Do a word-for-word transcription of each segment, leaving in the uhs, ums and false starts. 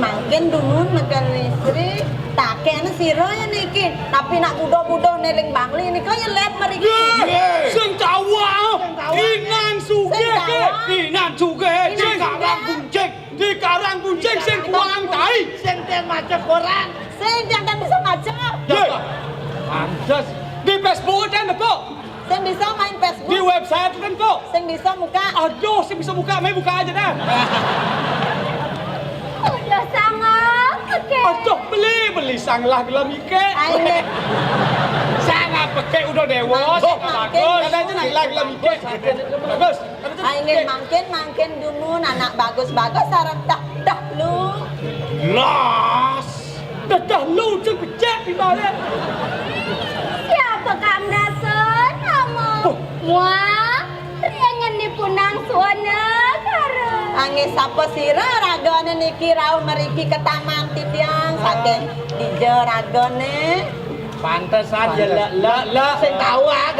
Mangkin dumun meken istri, taken sira ya niki. Tapi nak budo-budo neling bangli nika ya let mriki. Ye, sing tawang. Inan sugih. Sing tawang. Inan sugih. Inan sing sugih. Karang buncing. Di karang buncing sing kuang tai. Sing ten maca koran. Sing ten bisa maca. Ye. Pantes. Di Facebook ten kok. Sing bisa main Facebook. Di website ten kok. Sing bisa muka. Aduh, sing bisa muka, main buka aja dah. Udah sangat oke. Aduh, beli, beli sanglah gelem ike. Ayo. Sangat peke udah dewa, sangat bagus. Katanya nang gelem ike. Bagus. Ayo, mangkin, mangkin dumun anak bagus-bagus sareng dah, dah lu. Las. Dah, dah lu cek becek di balik. Siapa Kang Dasun? Nama? Wah, ringan di punang suana karo. Angin sapa sira ragane niki rauh meriki ke taman titiang saking dija ragane. Pantesan ya lek lek lek sing tawang.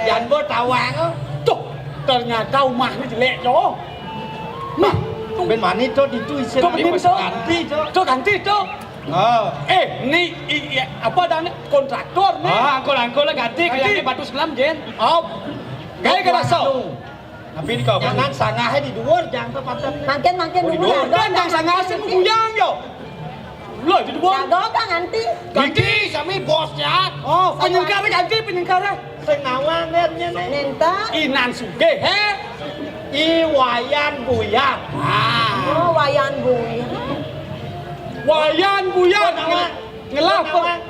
Jan mbok tawang. Tuh, ternyata umahnya jelek, yo. Mah, ben mani to ditu isin. To bener to. Ganti to. To ganti to. Oh. Eh, ni i, i, apa adane kontraktor ni. Ah, angkol-angkol ganti, ganti. Kaya batu selam, Jen. Oh. Gawe keraso. Tapi ini kau. Jangan sangahe di dhuwur, jangan ke pantat. Mangkin, mangkin dumun. Oh, di dhuwur. Dan jangan sangahe sing guyang yo. Lho, di dhuwur. Jago kan ganti. Ganti sami bos ya. Oh, penyengkare ganti, penyengkare. Sing nawang nen ngene. Nenta. Inan sugih, he? I Wayan Buyar. Ah. Oh, Wayan Buyar. Wayan Buyar. Nawang. Ngelah. Nawang.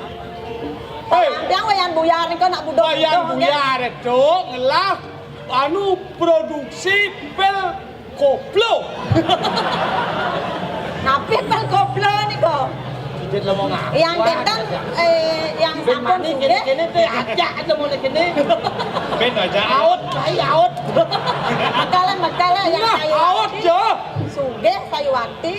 Hei. Yang Wayan Buyar nika nak budok. Wayan Buyar itu ngelah anu produksi pil koplo. Napi pil koplo nika? Dikit lo mau ngapa? Yang kenten, eh, yang sampun sugih. Kene-kene teh ajak aja mulai kene. Ben aja. Aut, kai aut. Makalan, makalan yang nah, aut ya. Sugih Sayuwati.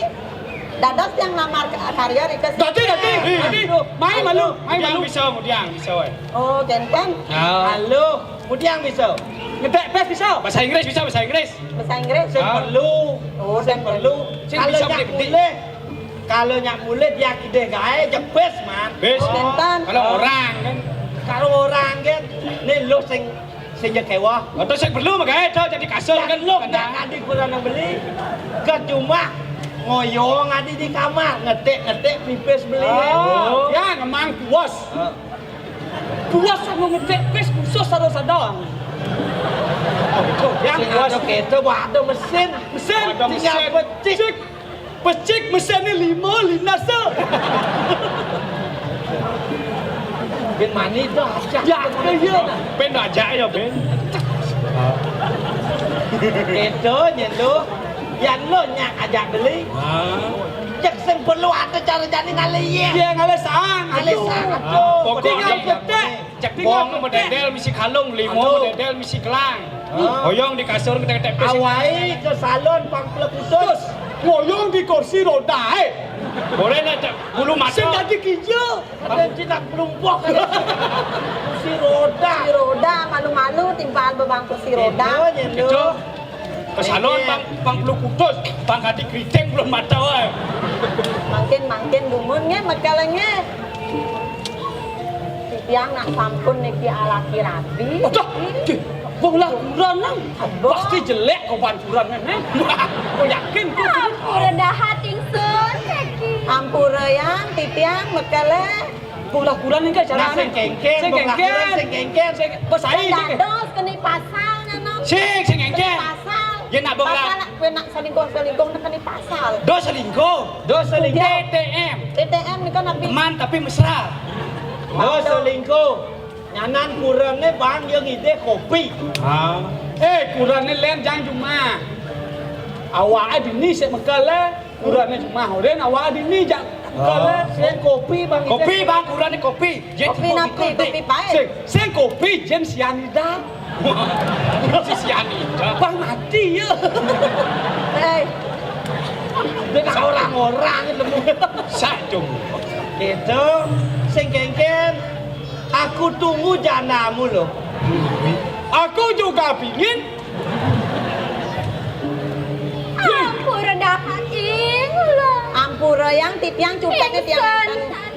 Dados yang lamar ka-, karya rika. Dadi, dadi, dadi. Mai malu, mai malu. Bisa, mudiang bisa wae. Oh, kenten. Halo. Mudiang bisa. Ngedek pes bisa. Bahasa Inggris bisa, bahasa Inggris. Bahasa Inggris. Sing perlu. Oh, sing perlu. Kalau nyak mulih, kalau nyak mulih dia kideh gae jebes, man. Bis. Oh, kenten. Kalau orang kan. Kalau orang kan. Nih lo sing sing jek kewah. Atau sing perlu magae to jadi kasur kan lo. Ndak adi kurang beli. Ke rumah ngoyong adi di kamar, ngetik-ngetik pipis beli. Oh, ya ngemang puas. Puas aku ngecek pis khusus harus ada. Yang sing puas ada kita, wah, ada mesin. Mesin. Ada tinggal mesin. Pecik. Pecik mesinnya lima, linase. Ben mani dah, ajak. Ya, iya. Ben dah ajak ya, Ben. Itu nyelu. Ya lo nyak ajak beli. Ah. Cek sing perlu ada cara jani ngalih ya. Iya, ngalih sang. Ngalih sang. Aduh. Pokoknya tinggal petek. Cek bong medendel misi kalung, limo medendel misi kelang. Hoyong di kasur ketek-ketek pis. Awai ke salon pang plekutus. Hoyong di kursi roda, eh. Boleh nek cek bulu mata. Sing dadi kija. Ada cina pelumpuh. Kursi roda. Kursi roda, malu-malu timpal bebang kursi roda. Itu, itu. Ke salon pang, pang bulu kutus, pang ganti keriting belum mata wae. Mangkin, mangkin dumun nggih, mekelenge. Titiang nak sampun niki alaki rabi. Aduh, wong lakuran nang. Pasti jelek kok pancuran neh. Kok yakin kok. Ampura dahat ingsun niki. Ampura yang titiang mekele. Wong lakuran iki jarane. Nah, sing kengken, sing kengken, sing kengken. Sing pesai. Dados keni pasal nana. Sing, sing kengken. Keni pasal. Yen nak bong lah. Pasal nak kowe nak selingkuh-selingkuh nak keni pasal. Do selingkuh. Do selingkuh. T T M. T T M nika napi? Teman tapi mesra. Do selingkuh. Nyanan kurene bang yo ngidih kopi. Ah. Eh, kurene len jang cuma. Awake dini sik mekel le. Kurane cuma oren awake dini jak mekel le. Sing kopi bang. Kopi bang, kurane kopi. Yen kopi napi? Kopi pae. Sing, sing kopi jen sianida. Si sianida. Bang mati ya. Hei. Dia orang-orang lemu. Sak dong. Gitu. Sing kengken. Aku tunggu janamu loh. Aku juga pingin. Ampura dahat ing kula. Ampura Yang titiang cutet, titiang nénten.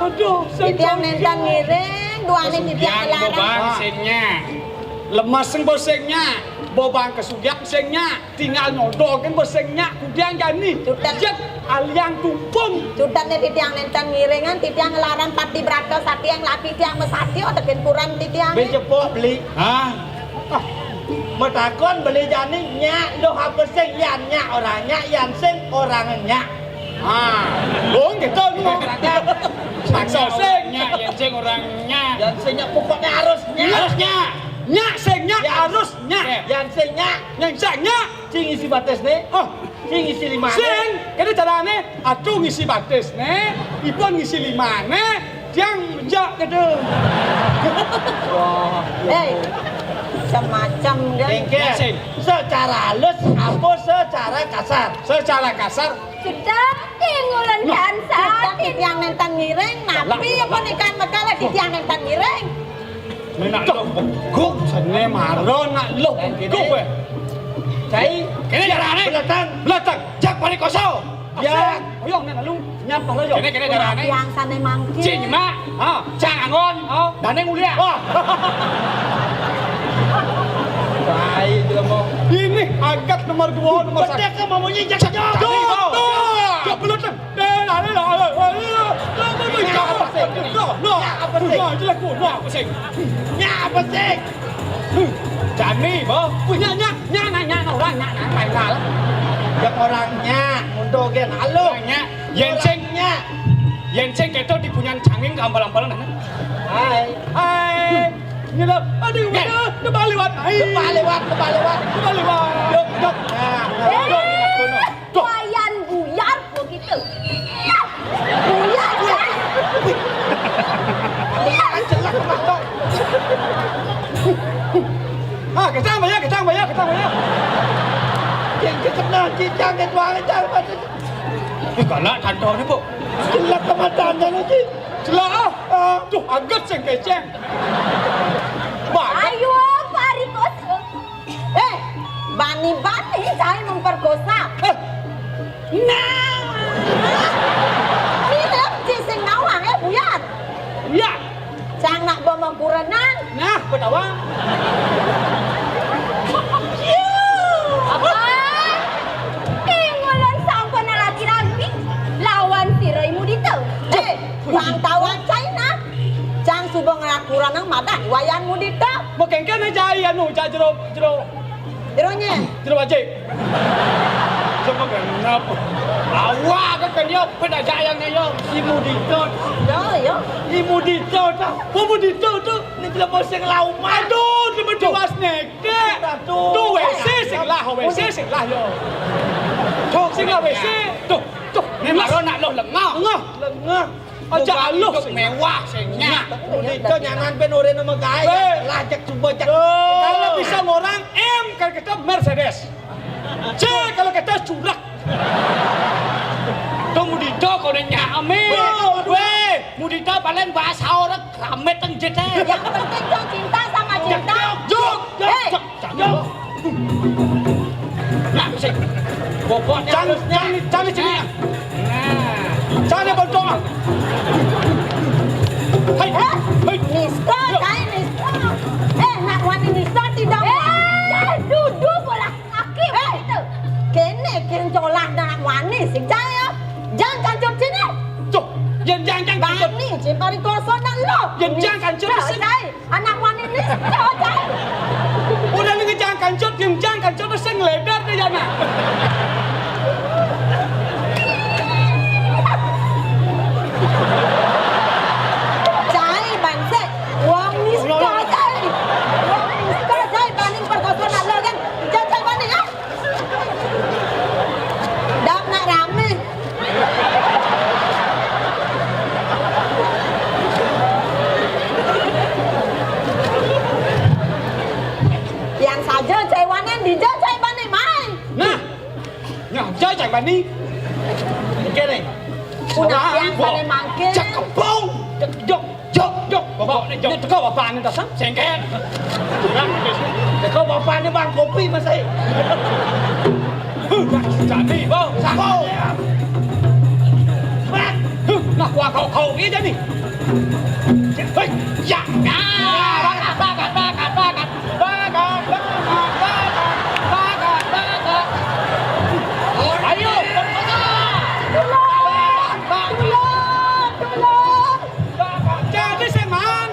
Aduh, titiang nénten ngiring, duaning titiang nglarang. Bobang sing nyak. Lemes sing bos sing nyak. Bobang kasugihan sing nyak. Tinggal nyodokin bos sing nyak. Kudiang jani. Cutet. Jet aliang tumpung. Cutet né titiang nénten ngiringan, titiang nglarang pati brata sati yang laki tiang masati, otekin puran titiang. Bé jepok beli. Hah? Ah, matakon beli jani nyak, duh apa sing, yan nyak orang nyak, yan sing orang nyak. Ah, dong gitu lu. Maksa sing nyak, yan sing orang nyak. Yan sing nyak pokoknya harus nyak. Harus nyak. Nyak sing nyak harus nyak. Yan sing nyak. Nyak sing nyak. Sing isi batis né. Oh. Sing isi limané. Sing, kéné carané, atu ngisi batisné, ipun ngisi limané, tiang menjak gitu. Wah. Héi, macem-macem kan. Kéngkén. Ya, sing. Secara halus apa secara kasar? Secara kasar. Sudah, tingulun. Nah, kansa. Sudah, titiang nénten ngiring, napi apa nikan mekala titiang nénten ngiring? Né nak luh begug, né mara nak luh begug wéh. Cai. Kéné carané. Belatang. Belatang. Jak parikosa. Ya. Ayo, né lalu nyap, ayo. Kéné, kéné carané. Tiang sané mangkin. Cing, Mak. Ha, cang angon. Ha, dané nguliah. Wah. Cai, jelema. Ini agat nomor dua, nomor satu. Bedek ke mamunyi, jak, jak. Tuh, tuh. Jak belatang. Nyak apa sih? Nyak apa sih? Nyak apa sih? Jani, Bo. Wih, nyak, nyak, nyak, nyak, nyak, orang, nyak, nyak, lain hal. Ya, orang nyak, untuk gen halo. Nyak, yén sing, nyak. Yén sing kéto dipunyan canging kaampal-ampalan, nah. Hai. Hai. Ini lho, aduh, aduh, kebaliwat. Hai. Kebaliwat, kebaliwat. Kebaliwat. Duk, duk. Nah, nah, duk, duk, duk. Tuh. Wayan buyar begitu. Buyar, ya. Wih. Wih. Wih. Jelek, Mas, tuh. Ah, kecang, Mbak, ya, kecang, Mbak, ya, kecang, Mbak, ya. Yang kecil, nah, cicang, ketuangan, jangan pada. Ih, galak, tantone, Bu. Jelek kematannya, Ci. Jelek, ah. Ah. Duh, aget sing keceng. Banget. Ayo, Pak Rikos. Eh, bani-bani cai memperkosa. Eh. Nah. Film ci sing nawang, eh, buyar. Iya. Cang nak bomo kurenan. Nah, betawa. Apa? Tingulun sampun lagi-lagi lawan sira Imudita. Eh, bang tawa cai nah. Cang suba ngelakuran nang madah wayan Mudita. Mekengken cai anu, cai jero, jero. Jeronya. Jero wajik. Coba genep. Awak kan dia pada jayang ya. Si Mudita. Ya, ya. Si Mudita ta. Oh, Mudita ta. Ini jelema sing lauman. Aduh, jelema dewas nekek. Tuh, W C sing lah, W C sing lah yo. Tuh, sing lah W C. Tuh, tuh. Memang nak lo lengah. Lengah, lengah. Aja alus. Mewah sing nyak. Mudita nyanan ben ora nama gaé. Weh. Lajek coba jak. Kalau bisa ngorang M, kalau kita Mercedes. C, kalau kita curak. Tuh Mudita kok udah nyak amin. Weh, Mudita paling bahasa orang ramé teng jete. Yang penting tuh cinta sama cinta. Juk, juk, juk, juk. Nah, sik. Bobotnya cang, halus, cang, cang sini. Nah. Cang bontok. Hai. Eh, hai. Nista, cai nista. Eh, nak wani nista tidak. Eh, duduk bola kaki. Eh, itu. Kéné kén colah nak wani sing cai ya. Jangan kancut sini. Tuh, yang jangan kancut. Bani, cipari kosong nak lo. Yang jangan kancut sini. Cai. Anak wani nista, cai. Udah ning jang kancut, ning jang kancut sing ngledar deh jana. Cai bansé, wong nista, cai. Wong nista, cai, bani perkosa nak lo kan. Cai, cai bani, ah. Dap nak ramé. Yang saja cai wanen dija cai bani mai. Nah. Nyah, jai cai bani. Kéné. Punah yang bani mangké. Cek kepung. Cek jok. Jok, jok. Pokoknya jok. Ini teko bapané ta, Sam? Sengken. Teko bapané Bang Kopi masih. Jadi, Bang. Sako. Kau, kau, iya jadi. Hei, ya. Ya, bakat, bakat, bakat, bakat. Bakat, bakat, bakat, bakat, bakat. Ayo, berkosa. Tulung, tulung, tulung. Jadi seman.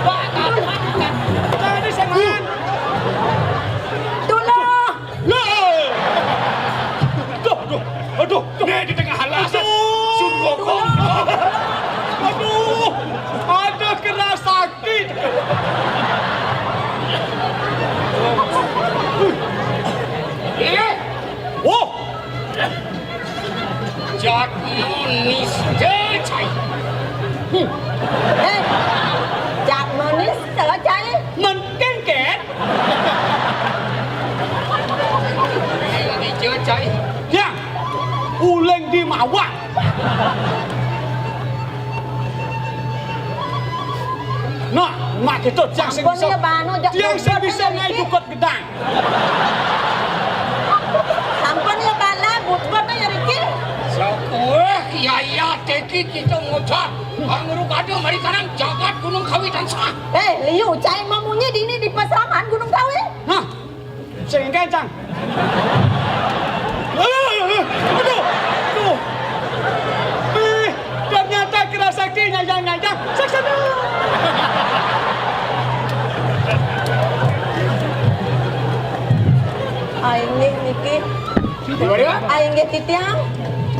Bakat, bakat. Jadi seman. Tulung. Lah. Aduh, aduh, aduh, aduh. Nih di tengah alas. Aduh. Sun Gokong. Aduh, ada kena sakit. Eh, oh. Jat manis je cai. Hmm. Eh, jat manis je cai. Mungkin kan? Ini je cai. Ya, uling di mawar. Nah, mak kita tiang sing bisa. Tiang sing bisa ngai jukut gedang. Sampun ya bala, butbut ya Riki. Sakueh yaya teki kita ngucap. Angru kada mari kanang jagat Gunung Kawi tansah. Eh, liu cai mamunyi dini di pasraman Gunung Kawi. Nah, sing kencang. Aduh, aduh. Eh, ternyata kerasakti nyayang-nyayang. Saksana. Ai nggih niki. Gimana? Ai nggih titiang.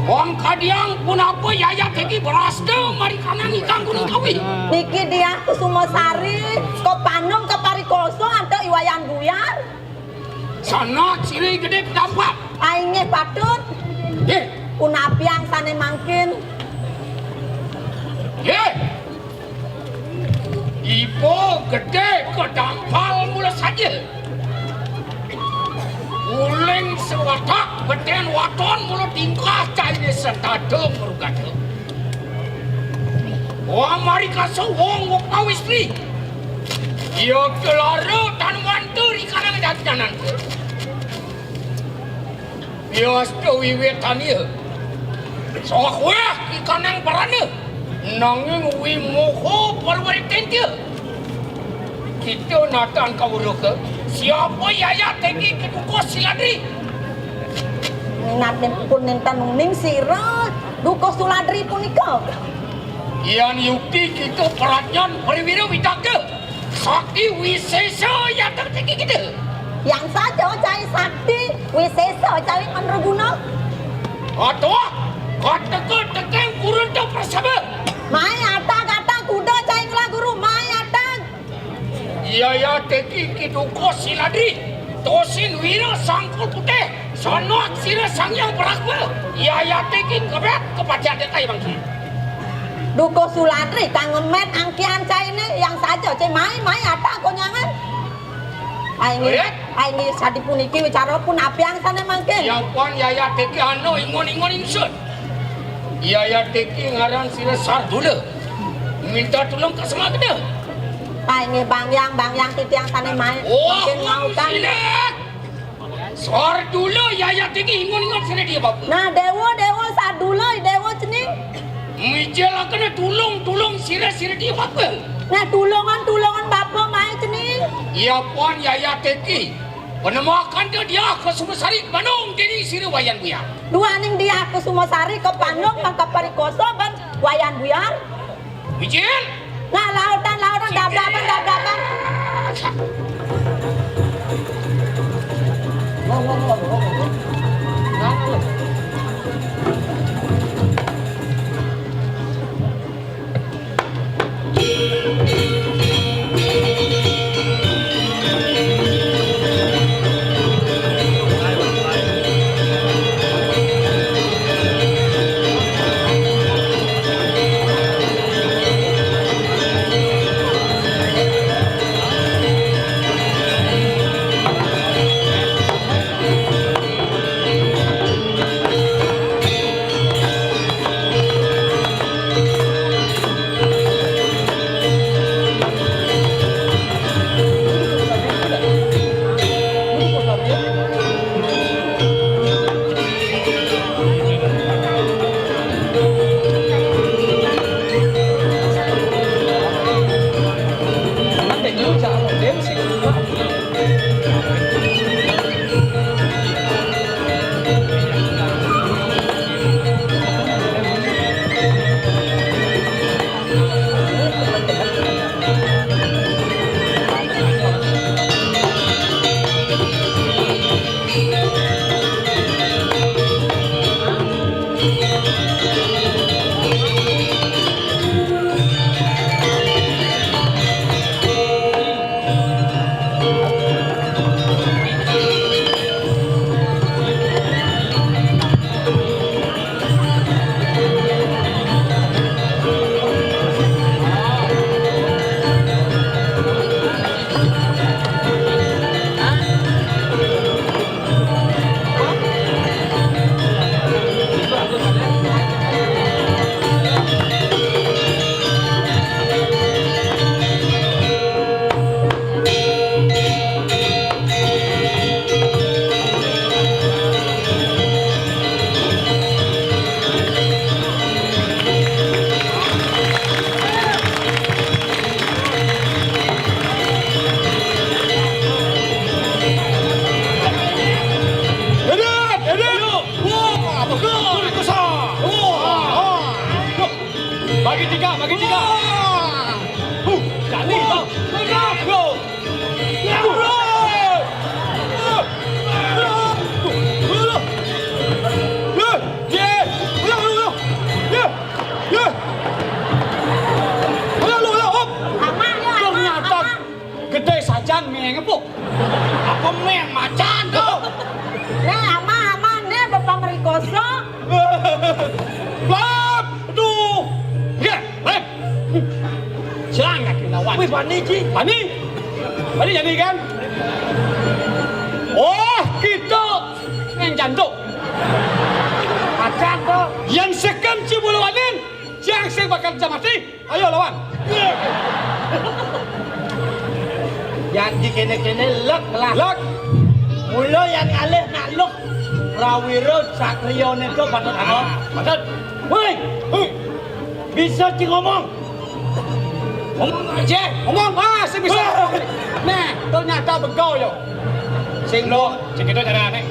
Wong kadiang punapa yaya teki berasta mari kanang ikang Gunung Kawi. Niki Diah Kusumasari, kepanung keparikoso antuk I Wayan Buyar. Sana ciri gede pedampak. Ai nggih patut. Nggih. Punapiang sane mangkin. Nggih. Ibu gede kedampal mula saja. Uling sewatak beten waton mula tingkah caine setadung merugada. Wong mari kasowong wong pawistri. Iya kelara tan wantu ri kanang dadidanan. Yasta wiwitania. Sohweh ikanang parana. Nanging wimoha parwaritintia. Kita natan kawruka. Siapa yaya teki keduka siladri? Minatipun nenten uning sira duka suladri punika. Yan yukti kita pradnyan perwira widaka. Sakti wisesa yateng teki kita. Yang saja cai sakti wisesa cai mandraguna. Atuh, kateka tekeng kurunta prasaba. Mai atag atag kuda cai ngelah guru, mai atag. Yaya teki kiduka siladri. Tosin wira sangkul putih. Sanat sira sang yang berakma. Yaya teki kebet kepacat dekai bangki. Duka suladri kang ngemet angkian caine yang saja cai mai mai atag konyangan. Ai nggih, ai nggih sadipuniki wicara pun apiang sane mangkin. Yapan yaya teki anu ingon-ingon ingsun. Yaya teki ngaran sira Sardula. Minta tulung ka semua gedhe. Ai nggih bangyang bangyang titiang sane mai. Oh, mangkin mau kan. Sardula yaya teki ingon-ingon sira dia bapa. Nah, dewa dewa Sardula dewa cening. Mijilakena tulung-tulung sira-sira dia bapa. Nah, tulungan-tulungan bapa mai cening. Yapan yaya teki. Panemakan dia dia ke Sumasari manung dini sira Wayan Buyar. Duaning dia ke Sumasari ke Panung mangka parikosa ban Wayan Buyar. Mijil. Nah, lautan lautan dabraban dabraban. Méh macan to. Nah, amah, amah, né bapa mrikosa. Lep, aduh. Nggih, lep. Jangan kaki lawan. Wih, bani, Ji. Bani? Bani jadi kan? Oh, kita ngencantuk. Macan to. Yang sekan ci bulu wanin, yang sing bakal bisa mati. Ayo lawan. Yan di kéné-kéné lek lah. Lek. Mula yan ngalih nak luk prawira satriyané to patut ana. Ah, patut. Woi. Woi. Bisa ci ngomong. Ngomong aja. Ngomong, ah, sing bisa. Nah, ternyata bego yo. Sing lo, sing kita cari aneh.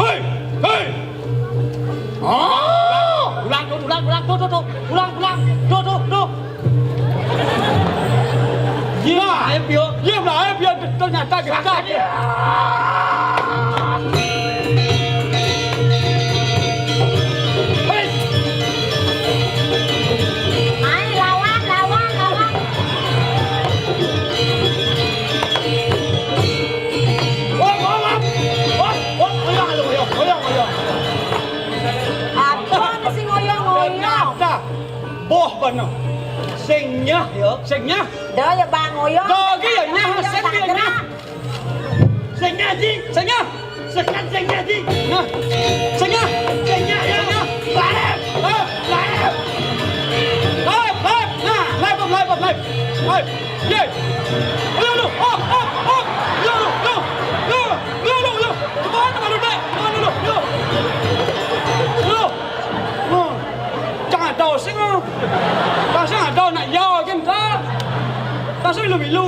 Hei, hei. Oh, ulang, ulang, ulang, ulang, tuh, tuh, tuh. Ulang, ulang. Tuh, tuh, tuh. Iya, ayo, Pio. Iya, Bro, ayo, Pio. Ternyata kita. Hei. Ayo, lawan, lawan, lawan. Wah, wah, wah. Wah, wah, oyong, oyong, oyong, oyong. Apa sing ngoyong-ngoyong? Ternyata boh kono. Sing nyah ya. Sing nyah. Dah ya bang ngoyong. Dah ki ya nyah, sing ki ya nyah. Sing nyah, Ji. Sing nyah. Sekan sing nyah, Ji. Nah. Sing nyah. Sing nyah ya. Sing nyah. Laep. Laep. Laep. Laep, laep. Nah, laep, laep, laep. Laep. Ye. Ayo lu. Op, op, op. Yo, yo, yo. Yo, yo, yo, yo. Cepat, cepat, cepat. Ayo lu, yo. Yo. Oh. Jangan tahu sing. Pasang ada nak ya kan ta. Pasang lu milu.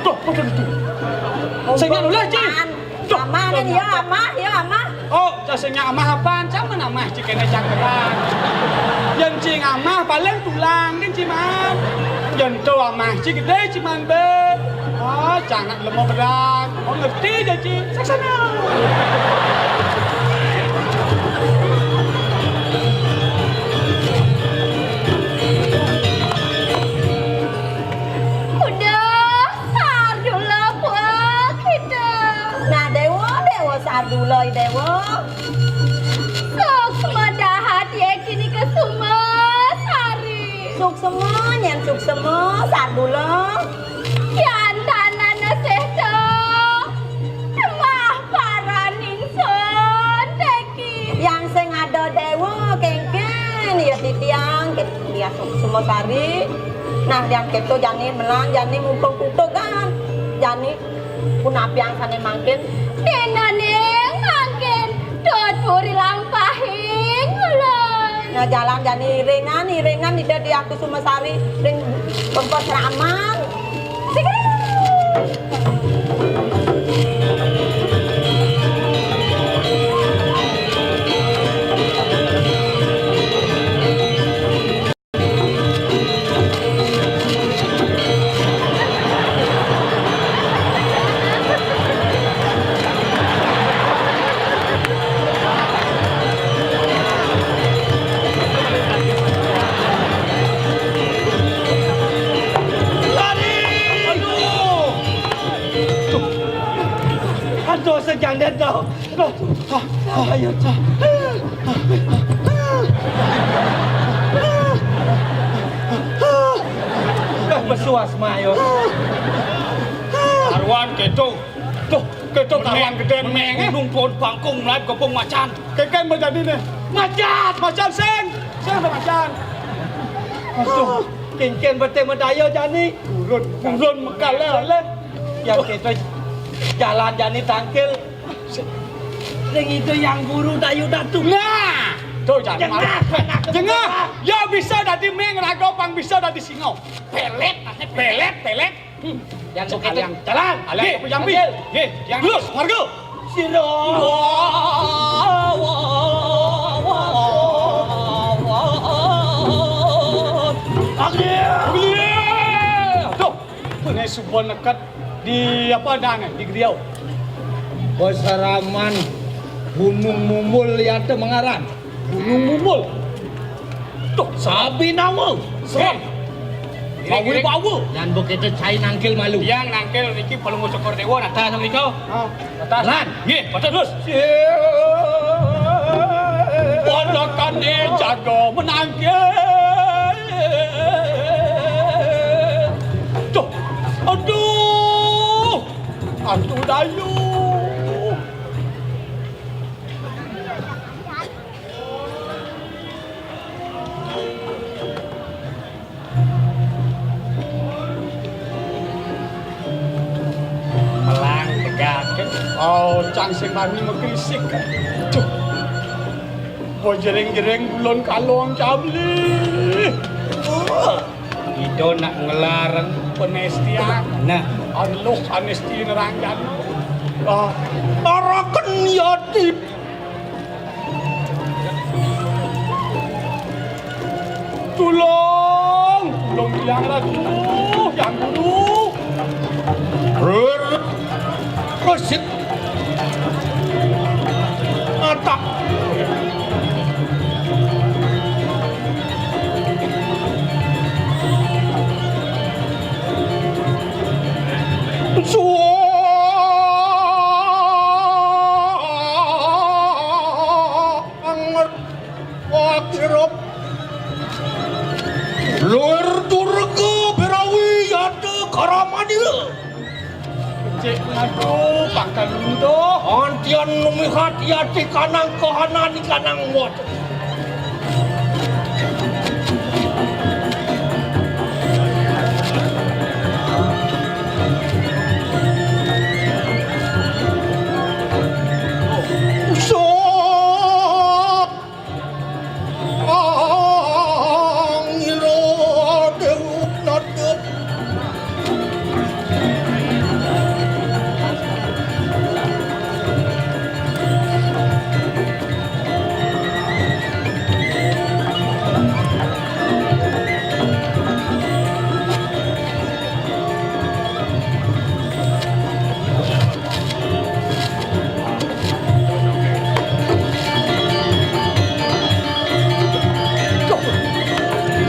Tuh, padha gitu. Sing anu lah, Ci. Tuh, amah kan ya, amah, ya amah. Oh, cah sing amah apaan? Cah men amah ci kéné cangkeran. Yén ci amah paling tulang kan ci man. Yén to amah ci gedé ci man bé. Oh, jangan lemah berat. Oh, ngerti aja ci. Saksana. Udah, Sardula buah kita. Nah, Déwa, Déwa Sardula, Déwa. Suksma dahat ya kini ke Sumasari. Suksma, nyén suksma, Sardula. Yan tanana sehta. Temah paraning sun teki. Yang sing ada Déwa kéngkén ya titiang, ya Sumasari. Nah, yang kéto jani melang, jani mumpung kutukan. Jani punapi angsane mangkin. Dinaning mangkin tuturi lampahing ulun. Nah, jalan jani iringan, iringan ida di aku Sumasari ring pempos raman. Sikit. Aduh. Aduh, sejandet tau. Aduh. Ah, ah, ayo, cah. Eh, besuas, Mayo. Karuan kéto. Tuh, kéto karuan gedé meneng, eh. Gunung pohon bangkung mulai kepung macan. Kéngkén mau jadi nih. Macan, macan sing. Sing ada macan. Aduh, kéngkén beté medaya jani. Turun, turun mekal lé. Yang kéto jalan jani tangkil. Sing itu yang guru dayu datu. Nah, tuh jadi jengah, malah. Jengah. Ya bisa dadi ming raga pang bisa dadi singa. Pelet, pelet, pelet. Hmm. Yang sok kalian jalan. Kalian aku jambi. Nggih, yang terus warga. Sira. Aduh. Ini subuh neket di apa nang di Griau. Pasaraman Gunung Mumbul ya te mengaran. Gunung Mumbul. Tuh, sabi nawa. Serem. Bawa, bawa. Yan mbok kéto cai nangkil malu. Yang nangkil niki Palungguh Cokor Déwa, natas nika. Ah. Natas. Lan. Nggih, patut terus. Ponakan jaga menangkil. Duh. Aduh. Aduh, dayu. Melang tegak. Oh, cang sing mani mekrisik. Duh. Bojering-jering bulon kalong cabli. Ida nak ngelarang penestian. Nah. Aluh anesti nerangjana. Ah, araken yati. Tulung, tulung tiang Ratu, tiang Guru. Rur. Kesit. Atak. Suwanget wakirup. Luir Durga Birawi Yata Karamadila. Cek ngadu pakan lunduh. Antian numihat yati kanang kahanan kanang mot. Sok. Angila Dewi Nata.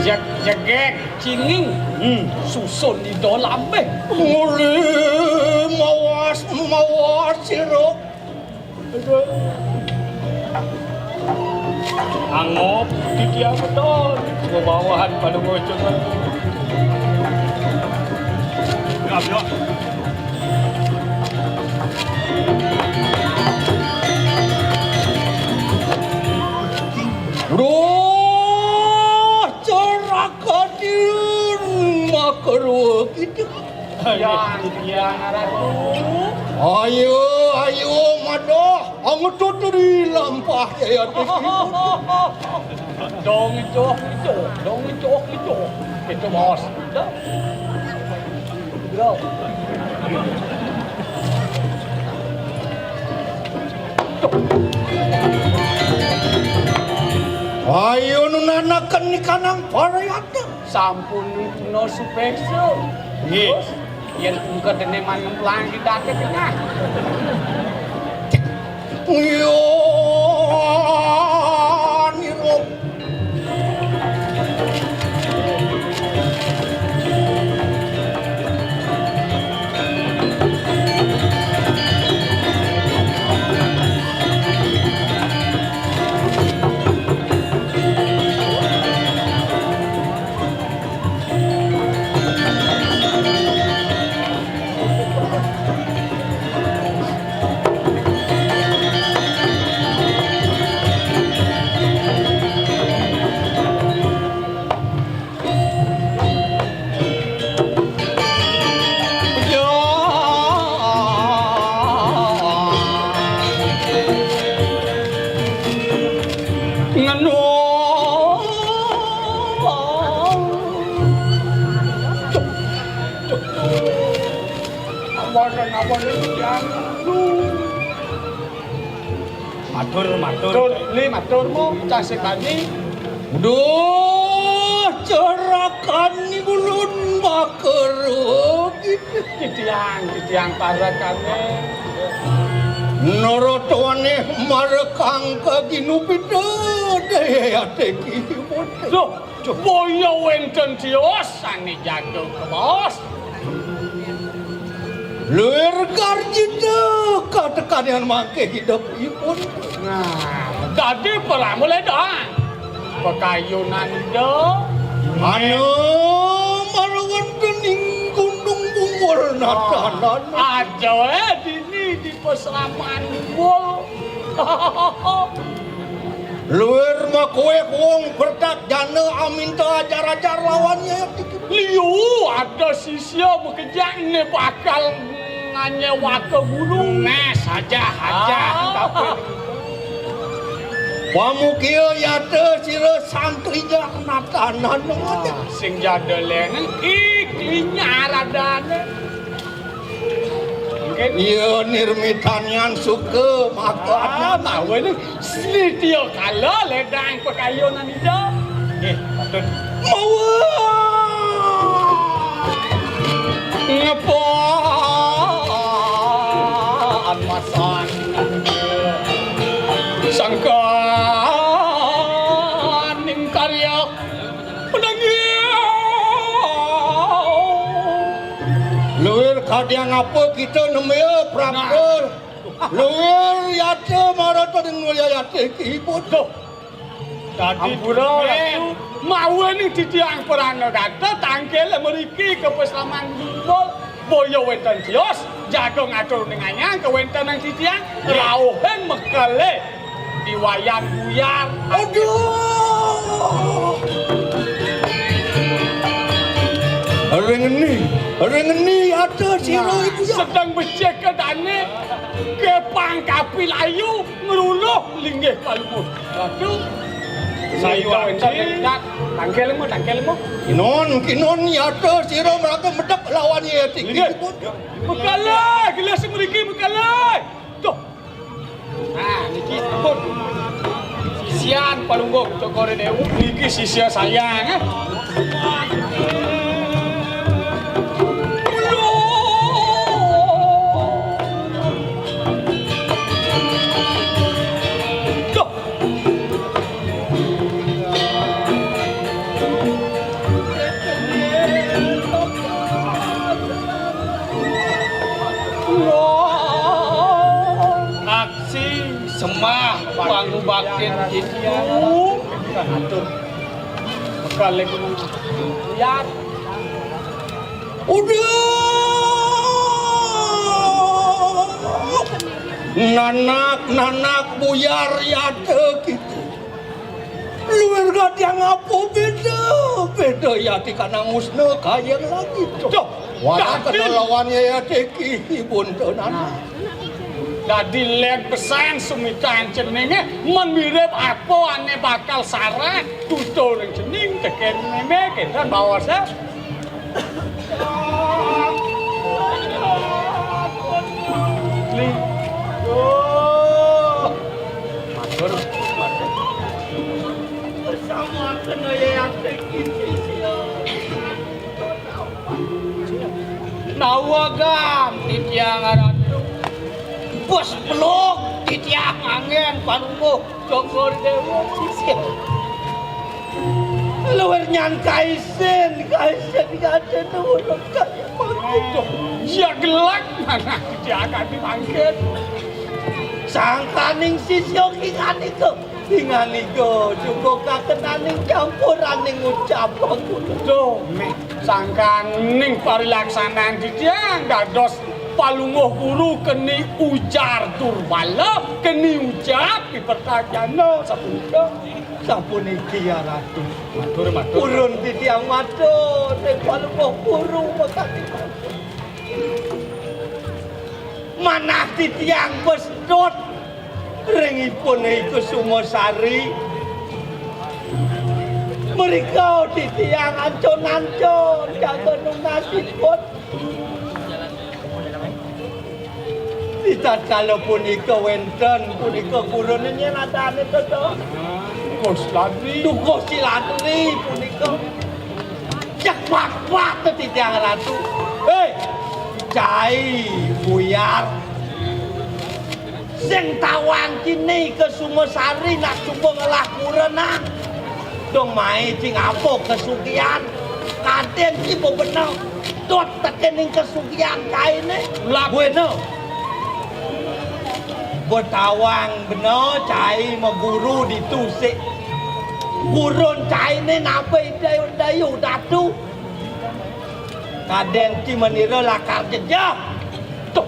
Jeg-, jegek, cinging. Hmm. Susun di dolamé. Muli mawas, mawas sira. Angop, titiang beton. Wewawahan pada ngocok. Ya, ya. Roh cerakaning makruh gitu. Yang, yang Ratu. Ayo, ayo, madah. Angetut diri lampah yaya tiki. Dong ijo, ijo, dong ijo, ijo. Itu bos. Bro. Ayo nunanaken nikanang parayatna. Sampun nuna supeksa. Nggih. Terus, yen buka dene manemplang kita ke tengah. Iya, nira. Ngeno. Ampun, ampun, Yang. Matur, matur. Tur, li matur mu, cah sekani. Duh, cerakaning ulun makeruh. Titiang, titiang parakane. Naratawane marekang kaginupita daya teki. Duh, Boya wénten tios sané jaga kabaos. Luir karjita katekaning mangke idepipun. Nah, dadi pramuleda. Pakayunan Ida. Anu mara wénten ing Gunung Bumbul natanan. Aja, eh, dini di pasraman Bumbul. Luir makuéh wong pertak jana aminta ajar-ajar lawan Nyai Ati. Liu ada sisya makejang né bakal nganyéwaka guru. Nah, saja, saja. Ah. Pamukia yata sira sang klinyar natanan. Ah, sing jada lénan, ih, klinyar adané. Mungkin iya nirmitanian suka maka ah, mawa ini. Sini dia kala ledang pakayunan Ida. Nggih, patut. Mawa. Ngepan masan. Sangkaning karya. Menangi. Luir kadiang apa kita nembe prapta? Nah. Luir yata marata ning luir yata iki bodoh. Dadi ampura, Ratu. Mawaning titiang Pranagata tangkil mriki ka pasraman Gunung Bumbul. Boya wénten tios, jaga ngatur ning anyang kawéntenan titiang, rauhing mekelé di Wayan Buyar. Aduh. Rengeni, rengeni ada sira. Nah, iku ya. Sedang becik ke dane, kepang kapi layu, ngruluh linggih palungguh. Waduh. Sayu wénten, tangkil mu, tangkil mu. Kinon, kinon, yata sira mraka medhek lawan Yati. Inggih. Mekelé, gelas mriki mekelé. Duh. Nah, niki pun sisian palungguh Cokor Dewa. Niki sisia sayang, eh. Duh. Aksi semah pangubaktin itu. Atur. Bekal lagi. Ya. Udah. Nanak, nanak buyar yata kita. Luwir gati ngapa beda, beda yati kanang musna kayang lagi. Duh, wala dadi kena lawan yati ki buntunan. Nah. Dadi lén pesan sumitan ceningé, men mirip apa ané bakal sarah, tutul ning cening tekén mémé kénten bawasa. Matur, matur. Nawagan titiang Ratu. Bos peluk titiang anggén palungguh. Cokor Dewa sisih. Luwir nyan kaisin, kaisin kadén urut kaya mangkitu. Ya gelak manah diagati mangkin. Sangkaning sisya kinganika, kinganika juga kakenaning campuraning ucap aku. Duh, méh sangkaning parilaksanan titiang dados palungguh guru keni ujar durbala, keni ucap dipertajana sapunika. Sapuniki ya Ratu. Matur, matur. Purun titiang matur ring palungguh guru makati. Manah titiang pestut ring ipun Kusuma Sari. Mrika titiang ancun-ancun jaga nunas ipun. Di tatkala punika wénten punika gurune nyén adané to, to? Dukuh Silatri. Dukuh Silatri punika. Cek wat-wat titiang Ratu. Héi, cai buyar. Sing tawang kini Kusuma Sari nak coba ngelah kurenan. Dong mae cai ngaba kasugihan. Kadén cai bebeneh. Dot tekéning kasugihan cainé. Lap. Buéna. Betawang beneh cai maguru ditu sik. Gurun cainé naba Ida Dayu Datu. Kadén cai manira lakar jejeh. Tuh.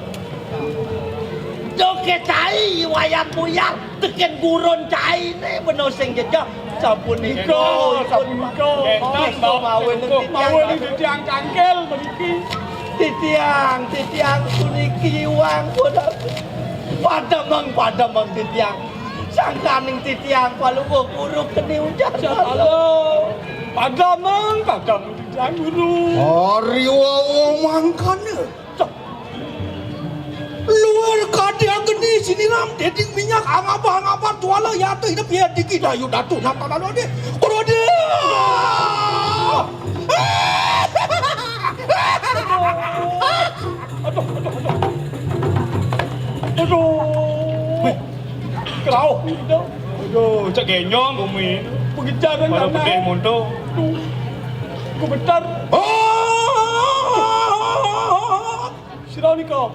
Joget cai Wayan Buyar tekén gurun cainé beneh sing jejeh. Sapunika, sapunika. Mawon titiang cangkil mriki. Titiang, titiang puniki iwang. Padameng, padameng titiang. Sangkaning titiang Palungguh Guru keni ujar. Padameng, padameng titiang Guru. Ari wawa mangkana. Luir kadya geni siniram deding minyak angabah-angabah tuala yata inep ya diki dayu datu nata lalu ade. Kurode. Aduh, aduh, aduh. Aduh. Kerauh gitu. Aduh, cek genyong bumi. Begitu kan. Mana tanah. Pedih muntuh. Tuh. Ku getar. Oh. Sira nika.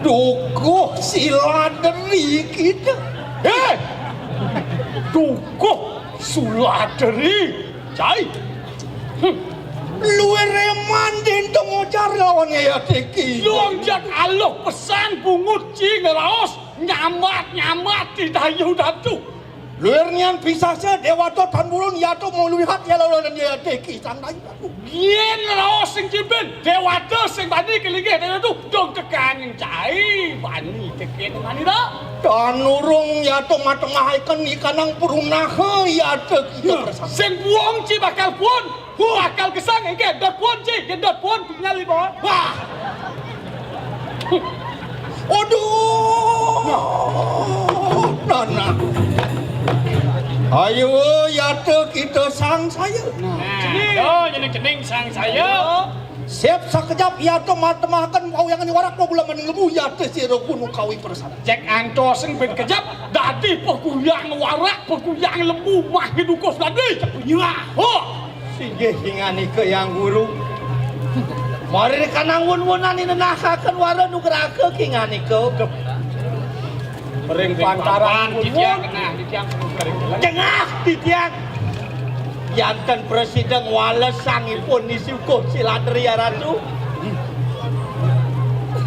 Dukuh Siladeri kita. Heh. Dukuh Suladeri. Cai. Hmm. Luwih reman dento ngocar lawan Yaya Teki. Luang jak aluh pesan bungut ci ngeraos nyambat-nyambat di dayu datu. Luwih nian pisasa dewata tan burun yato mau luwihat ya lawan Yaya Teki sang dayu datu. Yen ngeraos sing cimbin, dewata sing bani kelinggih dayu datu, dong tekan cai bani teken manira. Tan urung yato matemahaken ikanang purunaha yata kita bersama. Sing buong ci bakal pun, bakal gesang engke dot pun ci, yen dot pun tinggal lima. Wah. Aduh. Nah, nah. Ayo yata kita sang saya. Nah, to jeneng-jeneng sang saya. Sep sakejap yata matemahaken pawiyangan warak pagulaman lembu yata sira gunung kawi persana. Cek antos sing ben kejap dadi paguyang warak, paguyang lembu mah dukus dadi. Nyah. Ho. Singgih kinganika Yang Guru. Mari kanang wun-wunan inenahaken wara nugraha kinganika. Ring pantaran titiang kenah, titiang kenah. Jengah titiang. Yanten prasida ngwales sangipun nisi ukuh Siladri Ratu.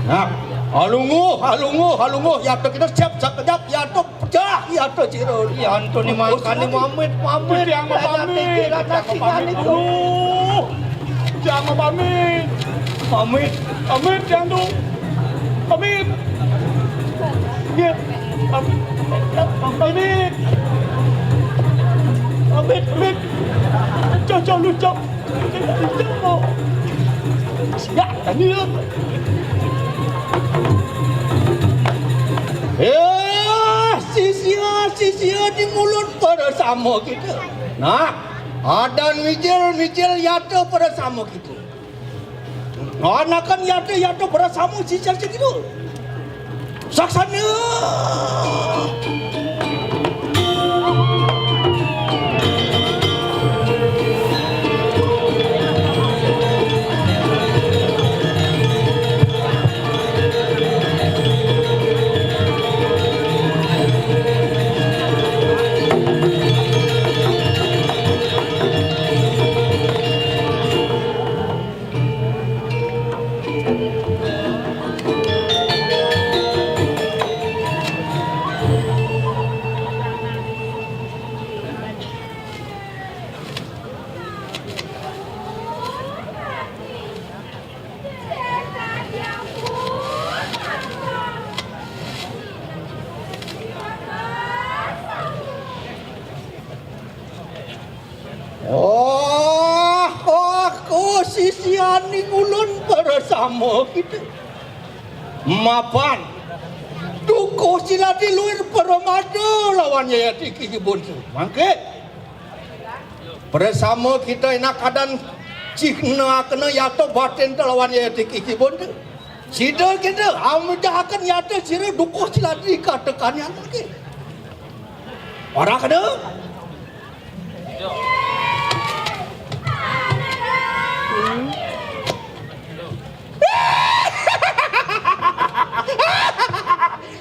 Nah, alunguh, alunguh, alunguh, yata kita siap sakejap, yata pecah, yata cira. Yantuni mangkane mamit, mamit. Titiang mapamit, titiang mapamit. Aduh. Titiang mapamit. Pamit. Pamit, Tiang Tu. Pamit. Nggih. Pamit. Pamit. Pamit, pamit. Cocok, lucok. Cocok, lucok. Siap, tadi. Eh, sisia, sisia di mulut pada sama kita. Nah, adan mijil, mijil yata pada sama kita. Anakan yata, yata pada sama sisia segitu. Saksana. Oh, oh, ko sisianing ulun para sama kita. Mapan. Dukuh Siladri luir paramada lawan Yaya Tiki Kibun. Mangke. Prasama kita enak adan cihna kena yata batin lawan Yaya Tiki Kibun. Sida kénca, amujahaken yata sira dukuh siladri ka tekanian mangkin. Ora kena?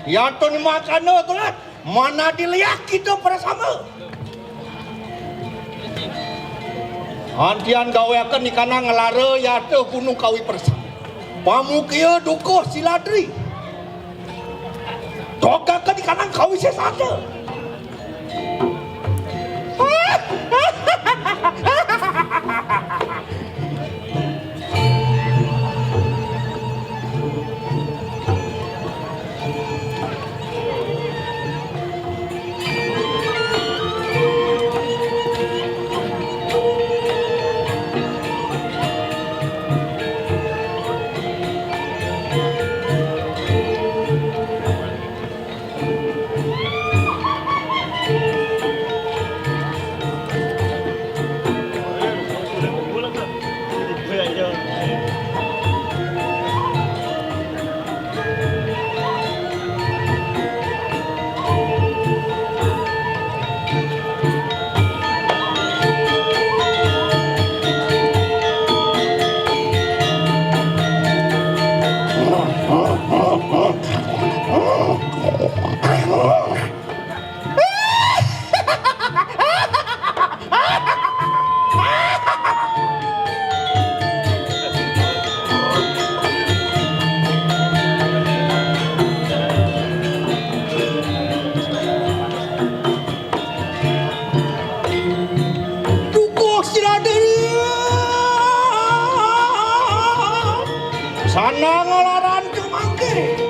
Yata ni makana kulat. Mana diliak kita prasama. Antian gaweaken ikana nglara yata Gunung Kawi Persang. Pamukia dukuh siladri. Togaken ikana Kawi Sesata. Dukuh siladri. Sana ngalaran kemangke.